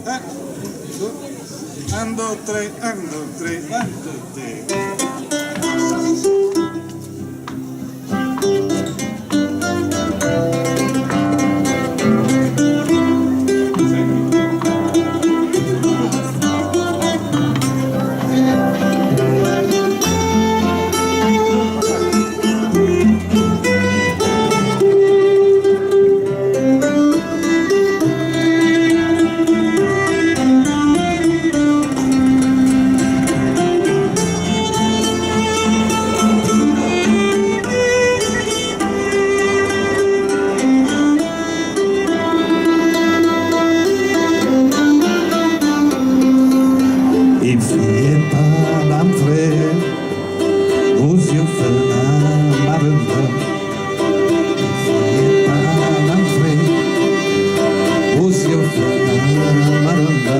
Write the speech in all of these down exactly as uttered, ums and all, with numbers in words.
Un, dos, un, dos, tres, un, dos, tres, un, dos, tres. E fièt pas d'en freg, vos ieu far una marenda. E fièt pas d'en freg, vos ieu far una marenda.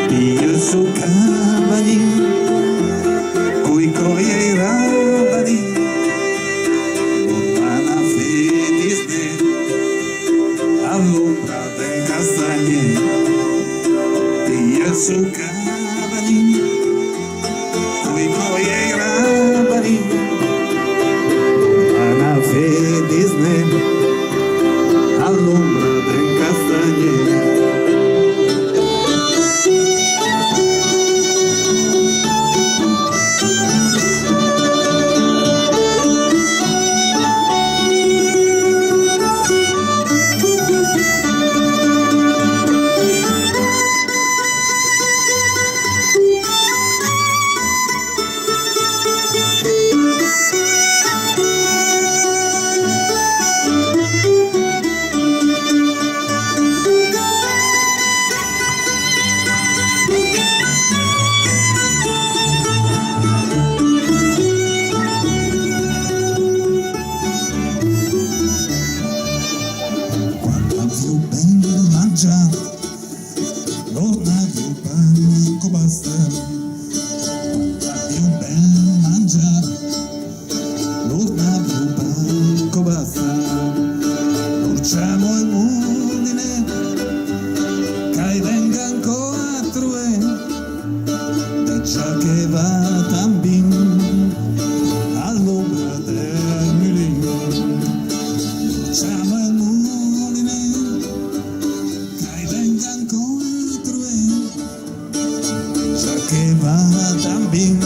Pilha çò qu'avalin, quicòm i airà avalin. Nos van a fer disner a l'ombra d'un castanhièr. Pilha çò qu'avalin, quicòm i airà avalin. Nos van a fer disner a l'ombra d'un castanhièr. Quan avián ben manjat, los n'avián pas cobastat. Avián ben manjat, los n'avián pas cobastat. Los chama un moliner, qu'ai vengan quò a troer. Dejà que va tan bien a l'ombra del molin. Los chama un moliner, qu'ai vengan quò a troer. Ja que va tan bien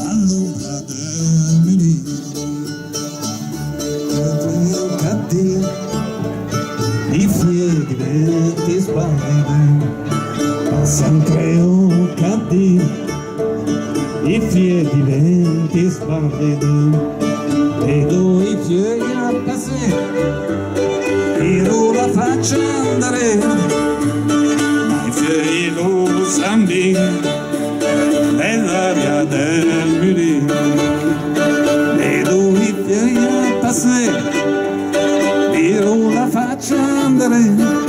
a l'ombra del molin. Crèo qu'at dir, i fièt diventís barreda. Passant crèo qu'at dir, i fièt diventís barreda. E doi fièi a passer, vira la facha endarrèr. Mai fièi lo sambin, e l'ària del molin. E doi fièi a passer, vira la facha endarrèr.